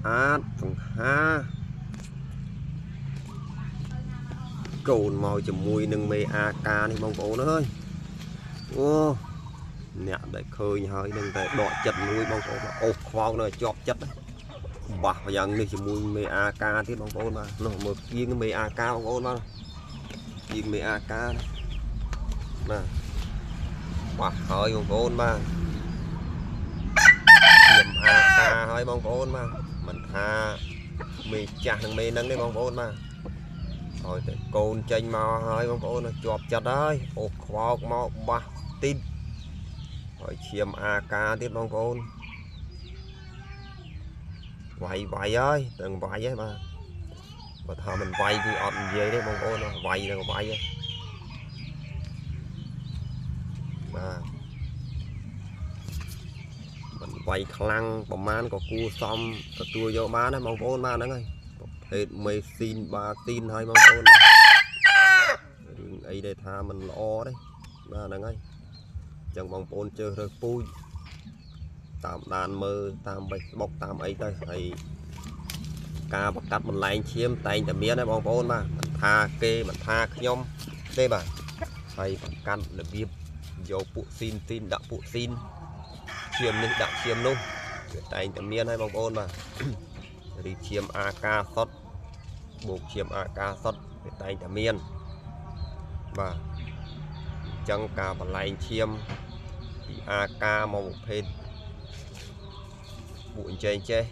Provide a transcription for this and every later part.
អាតសង្ហាកូនមកជាមួយនឹងមេអាកានេះបងប្អូនអើយអូអ្នកដែលឃើញហើយនឹងតែដកចិត្តមួយបងប្អូនអូសខ្វោកនៅជាប់ចិត្តបាសយ៉ាងនេះជាមួយមេអាកាទៀតបងប្អូនបាទនោះមើលគៀងមេអាកាបងប្អូនបាទគៀងមេអាកាបាទបាសហើយបងប្អូនបាទឈាមអាកាហើយបងប្អូនបាទមិនថាមេចាស់និងមេនឹងទេបងប្អូនបាទហើយតែកូនចេញមកហើយបងប្អូនជាប់ចិត្តហើយអូសខ្វោកមកបាសទីតហើយឈាមអាកាទៀតបងប្អូនវាយវាយហើយទាំងវាយហើយបាទបើថាមិនវាយគឺអត់និយាយទេបងប្អូនវាយនឹងវាយហើយបាទមិនវាយខ្លាំងប្រមាណក៏គួរសមទទួលយកបានដែរបងប្អូនបាទហ្នឹងហើយប្រភេទមេស៊ីនបាស៊ីនហើយបងប្អូនរឿងអីដែលថាមិនល្អទេបាទហ្នឹងហើយចឹងបងប្អូនជើសរើសពូជតាមដានមើលតាម Facebook តាមអីទៅហើយការបង្កាត់បន្លែងឈាមតែងតែមានដែរបងប្អូនបាទមិនថាគេមិនថាខ្ញុំទេបាទហើយបង្កាត់របៀបយកពួកស៊ីនស៊ីនដាក់ពួកស៊ីនឈាមនេះដាក់ឈាមនោះវាតែងតែមានហើយបងប្អូនបាទរីឈាមអាកាសុតបូកឈាមអាកាសុតវាតែងតែមានបាទអញ្ចឹងការបន្លែងឈាមពីអាកាមកប្រភេទពួកអញ្ចេះចេះ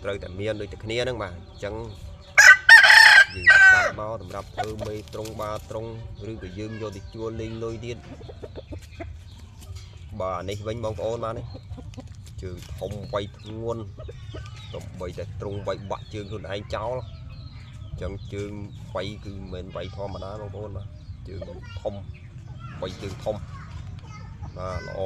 ត្រូវតែមានដូចតែគ្នាហ្នឹងបាទអញ្ចឹងយើងកាត់មកសម្រាប់ធ្វើមេត្រង់បាត្រង់ឬក៏យើងយកទៅជួលលេងលុយទៀតបាទនេះវិញបងប្អូនបាទនេះជើងធំវៃធ្ងន់ដើម្បីតែត្រង់វៃបាក់ជើងខ្លួនឯងចោលអញ្ចឹងជើងវៃគឺមិនមែនវៃធម្មតាបងប្អូនបាទជើងធំវៃជើងធំបាទល្អ